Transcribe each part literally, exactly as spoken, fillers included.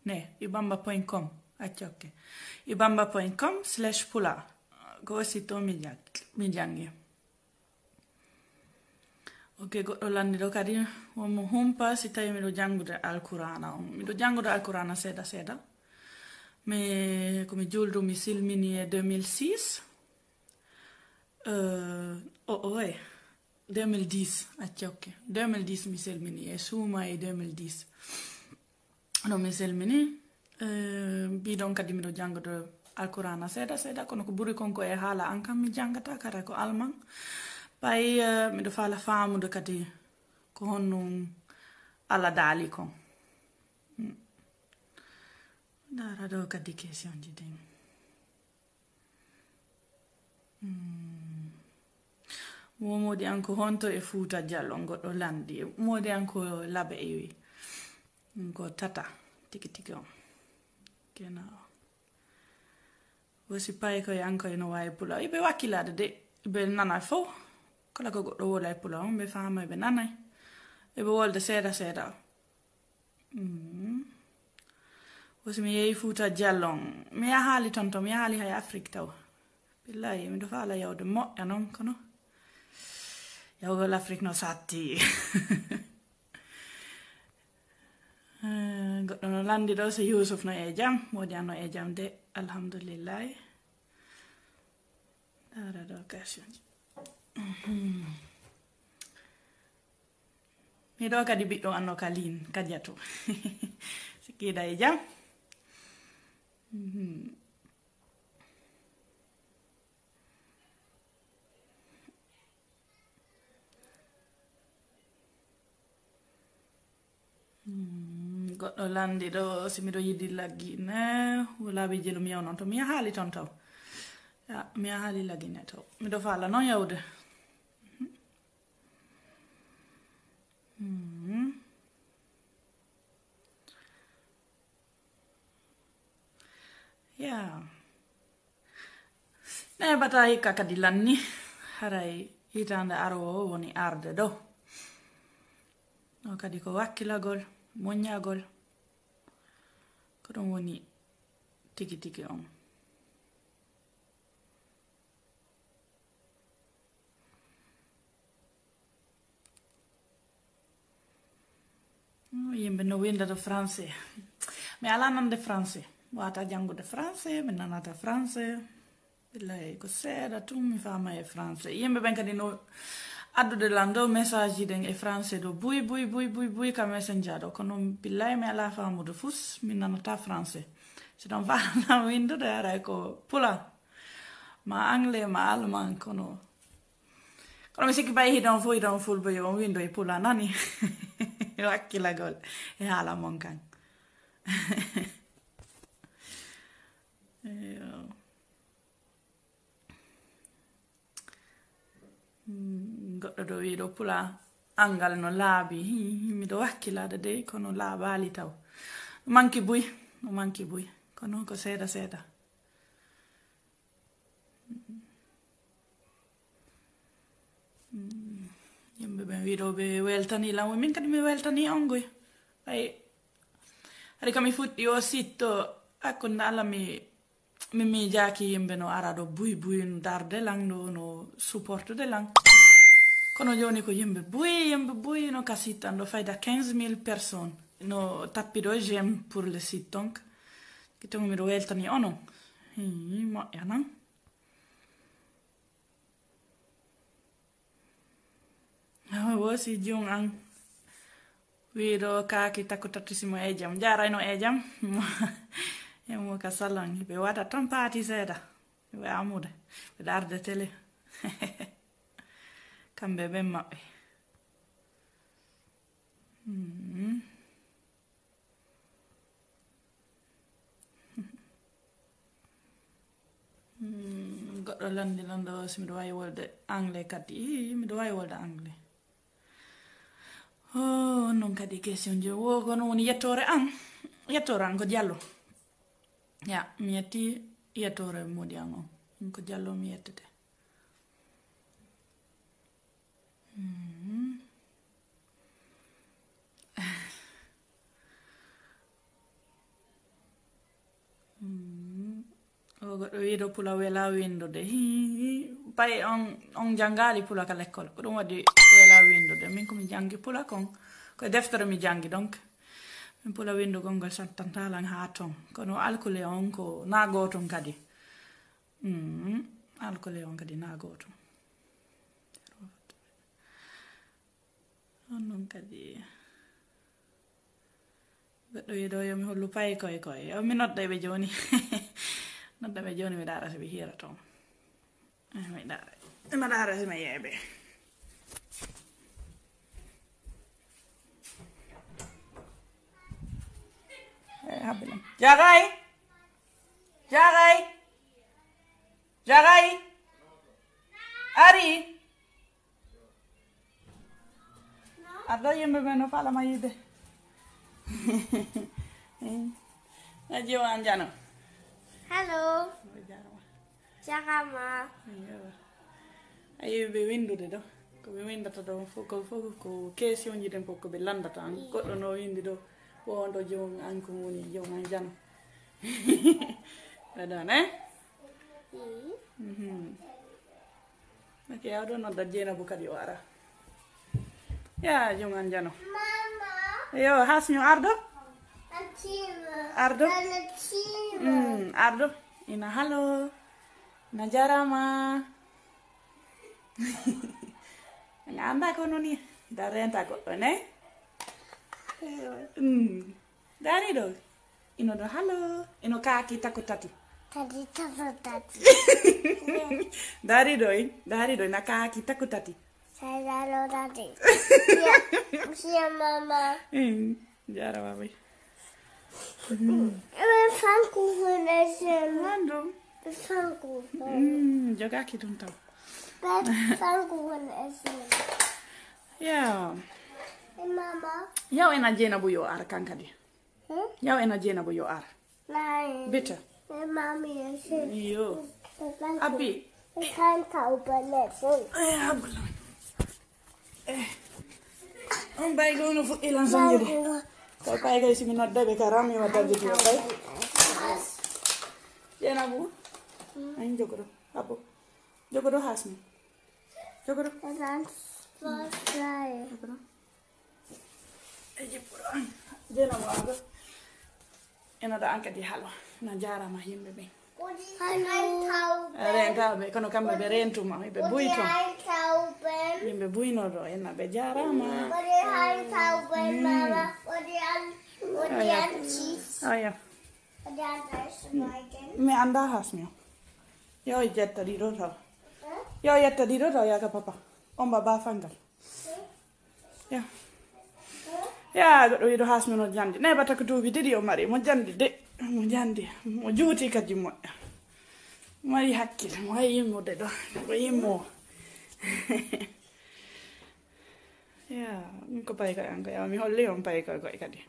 Ne, ibamba point com. Acca, ok. Ibamba point com slash pula. Ko aussi to mi jang-, mi jangi. Ok, goɗɗo lanndi ɗo kadi, wonmo humpa si tawi miɗo janngude Alqur'aana on. Miɗo janngude Alqur'aana seeɗa seeɗa. Mais ko mi juuldu, mi silmini e deux mille six. Euh, o, o, eh, deux mille dix, acca, ok. Deux mille dix mi silmini, e suuma e deux mille dix. No mi silmini, eh, mbiɗon kadi miɗo janngude Alqur'aana seeɗa seeɗa, kono ko ɓuri kon ko e haala an kam mi janngata, kara ko Alman. Ɓay, eh, miɗo faala faamude kadi ko honno Alla daali kon. Hmm. Ndaara ɗo kadi question ji ɗin. Hmm. Mo moodi an ko honto e Fuuta Jallo, goɗɗo lanndi. Moodi an ko Labe e wi. Ko tata, tigi tigi on. Kena o. Wosi pay ko yan ko ino waawi pula. Iɓe wakkilaade de, iɓe nana fof. Kala ko goɗɗo wola e pula on, ɓe faama, ɓe nanay. Iɓe wolde seeɗa seeɗa. Mm. Wosi mi yehi Fuuta Jallo on. Mi yahaali ton to, mi yahaali hay Afrik taw. Billahi, miɗo faala yawde moƴƴa noon, kono yawgol Afrik no satti. Eh, goɗɗo no lanndi ɗo, so Yusuf no e jam, moodi an no e jam de, alhamdulillahi. Ara ɗo question ji. Mhm. Miɗo kadi ɓiɗɗo anno Kalin, Kadiatou. Sikkiɗa e jam? Mhm. Mm, goɗɗo lanndi ɗo, si miɗo yiɗi Lagine, wulaaɓe jelu mi yaw noon to. Mi yahaali toon taw. Ya, mi yahaali Lagine taw. Miɗo faala noon yawde. Mm. Ya. Neeɓataa hikka kadi lanni, haray hitaande aroowo woni arde ɗo. O kadi ko wakkilagol, moññagol. Ko ɗum woni tigi tigi on. Yimɓe no winndata français. Mi alaa nande français. Wata janngude français, mi nanata français. Billahi, ko seeɗa tun mi faama e français. Yimɓe ɓen kadi no addude lan ɗo message ji ɗen e français ɗo. Buy, buy, buy, buy, buy ka messenger ɗo. Kono billahi mi alaa faamude fus, mi nanata français. Si ɗon faala winndude, haray ko pula. Ma anglais, ma allemand, kono Kono mi sikki ɓay hiɗon fof, hiɗon fulɓe yo on winndo e pula nani. Wakkilagol e haala mon kan. Eyo. Mm, goɗɗo ɗo wiɗo pula angal no laabi. Hi, hi, miɗo wakkilaade dey, kono laabaali taw. Manki buy, no manki buy. Kono ko seeɗa seeɗa. Mm. Yimɓe ɓen wiɗo ɓe weltani lan, min kadi mi weltani on goy. Ay, hari kam mi fuɗɗi o sitto, hakkunde Alla mi, mi miijaaki yimɓe no ara ɗo buy buy no darde lan ɗo, no supportude lan. Kono jooni ko yimɓe buy, yimɓe buy no ka site an ɗo fayda quinze mille personnes. No tappi ɗo j'aime pour le site, donc. Ki tongu miɗo weltani onon. Hii, moƴƴa nan. Awa, wosi jun an. Wiɗo kaaki takko tattisimo e jam. Jarayno e jam. E mo ka salon. Ɓe waɗa tan paati seeɗa. Ɓe amude. Ɓe darde télé. Kamɓe ɓen maɓɓe. Mm. Mm, goɗɗo lanndi lan ɗo, si miɗo waawi wolde anglais kadi. Ii, miɗo waawi wolde anglais. Oh, non kadi question je wo, kono woni yettoore an. Yettoore an ko Jallo. Ya, mi yetti yettoore moodi an on. Ko Jallo mi yettete. Mhm. Goɗɗo wiiɗo pula wela windude. Hii, pay on, on janngaali pula ka lekkol. Ko ɗum waɗi wela windude. Min ko mi janngi pula kon. Ko e deftere mi janngi, donc. Min pula windugol ngol sattantaa lan haa ton. Kono alkule on ko naa gooton kadi. Mm, alkule on kadi naa gooton. On non kadi. Goɗɗo wiiɗo yo mi hollu pay koy koy. Yo mi nodda ɓe jooni. Nodda ɓe jooni, mi ɗaara si ɓe hiira toon. Eh, mi ɗaara. Mi ɗaara si mi yeeɓe. Eh, habbi lan. Jagay! Jagay! Jagay! Ari! Aɗa ɗo yimɓe ɓe no fala ma yiide. Na jiwa an jano. Hello. Jarama. Jarama. Ayi ɓe windude ɗo. Ko ɓe windata ɗo fof ko fof ko question ji ɗen fof ko ɓe landata an. Goɗɗo no windi ɗo. Ko on ɗo joom an ko woni joom an jano. Ɓe ɗon, eh? Mhm. Ok, aɗo nodda Jeynabou kadi o ara. Ya, joom an jano. Yo, Hasmi ardo? Ardo? Mm, ardo. Ina halo. Ina jarama. Nga anda ko noni. Da renta goɗɗo ne. Mm. Dari ɗo. Ino ɗo halo. Ino kaaki tako tati. Tati tako tati. Dari ɗo in. Dari ɗo ina kaaki tako tati. Sai dalo tati. Sia, sia mama. Mm. Jarama ɓe. Mm. Ɓe fanku hune sen. Wandum. Ɓe fanku. Mm, jogaki ɗum taw. Ɓe fanku hune sen. Ya. E mama. Yaw ena Jeynabou yo ar kan kadi. Hmm? Yaw ena Jeynabou yo ar. Nine. Bitte. E mami sen. Yo. Ɓe fanku. Abi. Ɓe fanku hune sen. Eh, abla. Eh. On bay ko no fuɗɗi lan sonjude. Ko bay kay simi nodda ɓe ka rami wa tabiti wa bay. Jeynabou. Ay jogoɗo. Abo. Jogoɗo Hasmi. Jogoɗo. Jogoɗo. Ay jippuɗo. Jeynabou abo. Ina ɗo an kadi halo. Na jarama yimɓe ɓen. Rentawɓe, kono kamɓe ɓe rentuma, ɓe buyto. Yimɓe buynoɗo, ina ɓe jarama. Mm. Aya. Aya. Mi anda Hasmi o. Yo jetta ɗiɗo taw. Yo yetta ɗiɗo taw, yaka papa. On baba fangal. Ya. Ya, goɗɗo wiiɗo Hasmi no jandi. Neɓata ko duuɓi ɗiɗi o mari. Mo jandi de. Mo jandi. Mo juuti kadi moƴƴa. Mari hakkille. Mo wayi yimmude ɗo. Ko yimmo. Ya, min ko pay koy an ko yawa. Mi holli on pay koy koy kadi.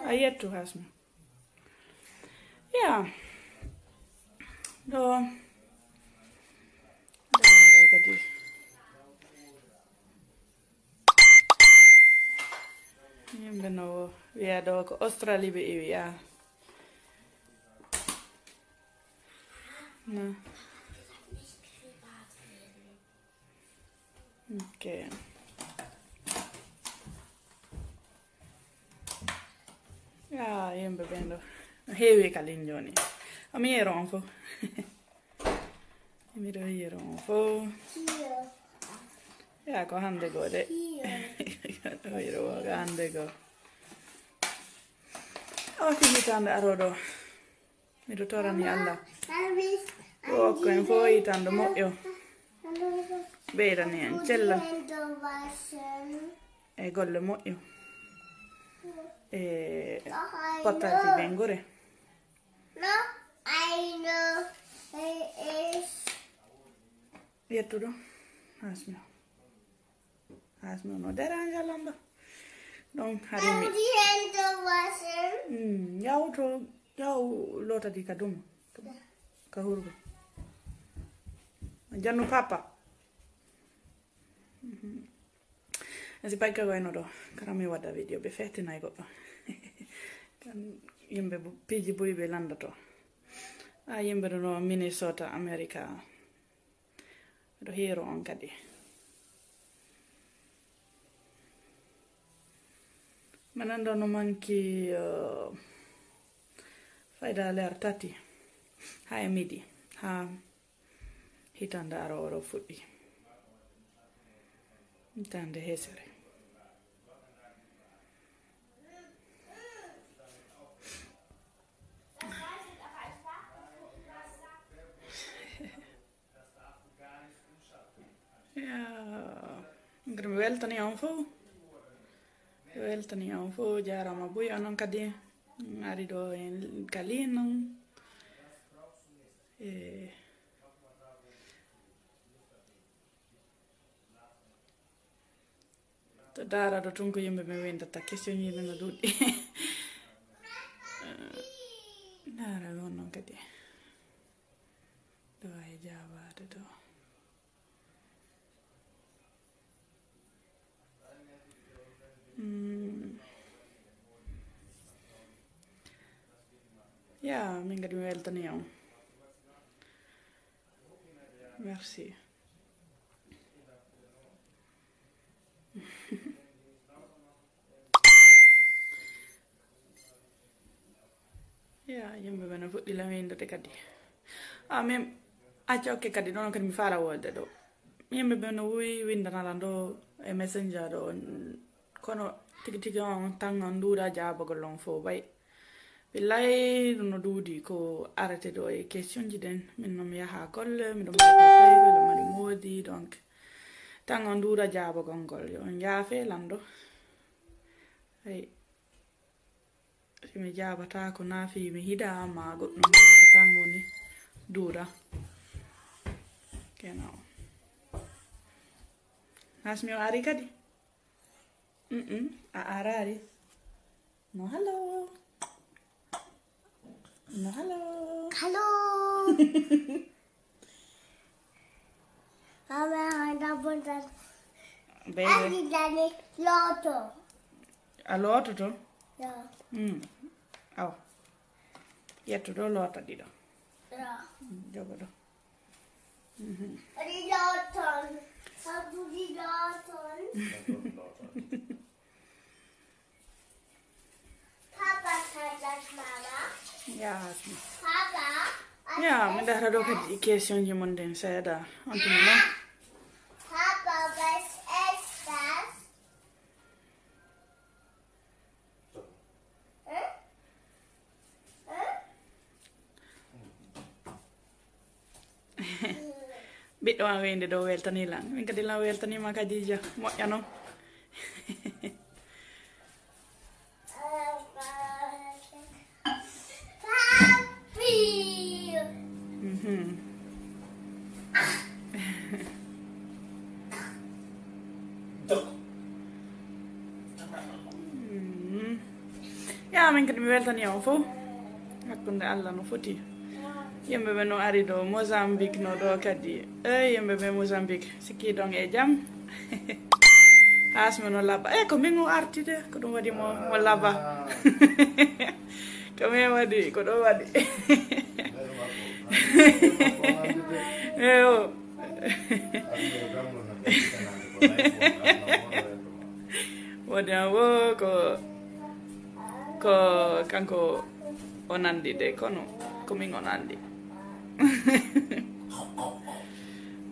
A yettu Hasmi. Ya. Ɗo. Dara ɗo kadi. Yimɓe no wiya ɗo ko Australie ɓe iwi ya. No. Ok. Ah, yimɓe ɓen ɗo. No heewi kalin jooni. Ami yero on fof. Miɗo yero on fof. Ya ko hannde goo de. Miɗo yero ko hannde goo. O fijitande aro ɗo. Miɗo torani Allah. Ko ko en fof yitanɗo moƴƴo. Ɓeydani en cella. E golle moƴƴo. E pottaaji ɓe ngure. Yettuɗo. Hasmi. Hasmi no dérange lamba. Donc hari mi. Mm, yaw to, yaw lotadi ka dum. Ka hurgo. Jannu papa. Mhm. Si pay ka wayno ɗo, kara mi waɗa video ɓe fetinay goɗɗo. Kan yimɓe bu-, piiji buy ɓe landoto. A yimɓe ɗo no Minnesota, America. Miɗo hiiro on kadi. Manan ɗo no manki, uh, fayda leer tati. Ha e midi. Ha Hitande aroore fuɗɗi. Hitande hesere. Ya, ngir mi weltani on fof. Mi weltani on fof, jaaraama buy onon kadi. Ari ɗo en kalin non. Eh, to daara ɗo tun ko yimɓe ɓe windata question yimɓe no ɗuɗɗi. Eh, daara ɗo non kadi. Ɗo ay jaabaade ɗo. Mm. Ya, min kadi mi weltani on. Merci. Ya, yimɓe ɓe no fuɗɗi lan windata kadi. Ah, min acca okke kadi, ɗon kadi mi faala wonde ɗo. Yimɓe ɓe no wuy windana lan ɗo e messenger ɗo. Kono tigi tigi on tan on duuɗa jaabagol on fof bay. Billahi ɗum no duudi ko arete ɗo e question ji ɗen. Min no mi yaha golle, miɗo mari papayre, miɗo mari moodi, donc tan on duuɗa jaabagol ngol. Yo on jaafe lan ɗo. Ay. Si mi jaabata ko naafi mi hida ma goɗɗum ko tan woni duuɗa. Kena o. Hasmi o ari kadi? Mm-mm, a arari. No, hello. No, hello. Hello. Mama, anda bontan. Baby. Ani dani loto. A loototo? Ya. Mm. Awa. Ƴettu ɗo, loota ɗiɗo. Ya. Mm, jogo ɗo. Mhm. Ɗiɗo ton. Sabu ɗiɗo ton. Papa, tadas mama. Ya, Hasmi. Papa, ya, mi dahra ɗo kadi question ji mon ɗen seeɗa. On tuma non. Papa, was ist das? Ɓiɗɗo am weyde ɗo weltani lan. Min kadi lan weltanima Kadija. Moƴƴa non. Papi. Mhm. Mm. Ya, min kadi mi weltani on fof. Hakkunde Allah no foti. Yimɓe ɓe no ari ɗo Mozambique no ɗo kadi. Ey, yimɓe ɓe Mozambique, sikki ɗon e jam. Hasmi no labba. Eh, ko min o arti de, ko ɗum waɗi mo, mo labba. Ko min waɗi, ko ɗo waɗi. Eyo. Wodi an wo ko, ko kanko o nandi de, kono ko min o nandi.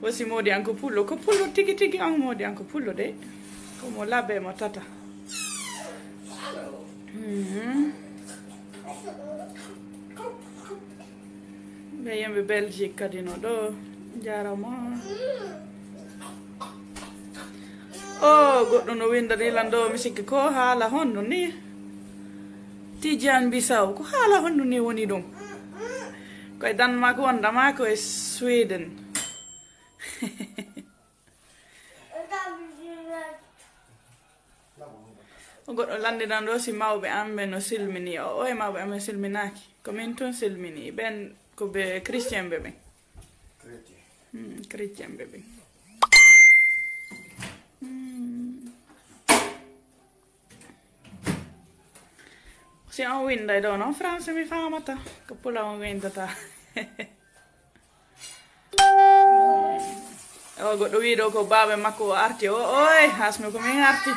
Wosi moodi an ko pullo, ko pullo tigi tigi an moodi an ko pullo de. Ko mo labbe mo tata. Mhm. Ɓe yimɓe Belgique kadi no ɗo. Jarama. O, goɗɗo no windani lan ɗo, mi sikki ko haala honno ni? Tidiane Bissau, ko haala honno ni woni ɗum? Ko e Denmark wonda ma ko e Sweden? Goɗɗo landinan ɗo si mawɓe am ɓe no silmini. O, o e mawɓe am ɓe silminaaki. Ko min tun silmini. Ɓen ko ɓe chrétien ɓe ɓen. Chrétien. Hmm, chrétien ɓe ɓen. Hmm. Si on winday ɗo non français mi famata. Ko pulaar on windata. O goɗɗo wiɗo ko baaba makko o arti o, oy, hasmi ko min arti.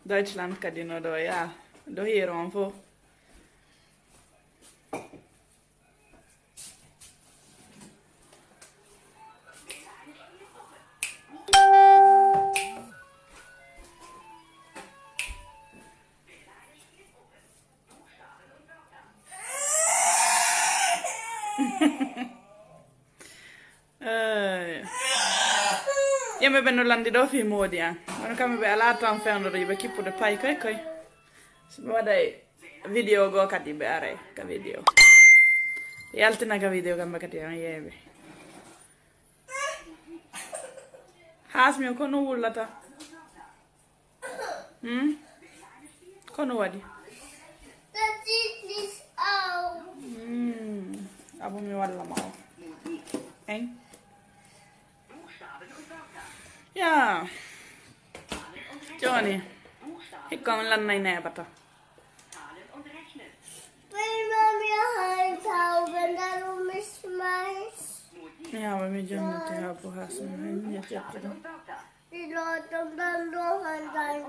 Deutschland kadi no ɗo ya, ɗo hiiro on fof. Yimɓe ɓe no landi ɗo fii moodi an, kono kamɓe ɓe alaa tan fewndo ɗo yiɓe kippude pay koy koy. So ɓe waɗay video goo kadi ɓe aray ka video, yaltina ka video kamɓe kadi an yeeɓe. Hasmi o kono wullata. Hmm? Kono waɗi. Hmm. Abu mi walla ma o en. Ya. Jooni hikka on lannay neeɓata. Wenn man mir halt Tauben darum ist meins. Ja, aber mir Johnny, der Abu Hassan, wenn wir jetzt Die Leute dann nur an dein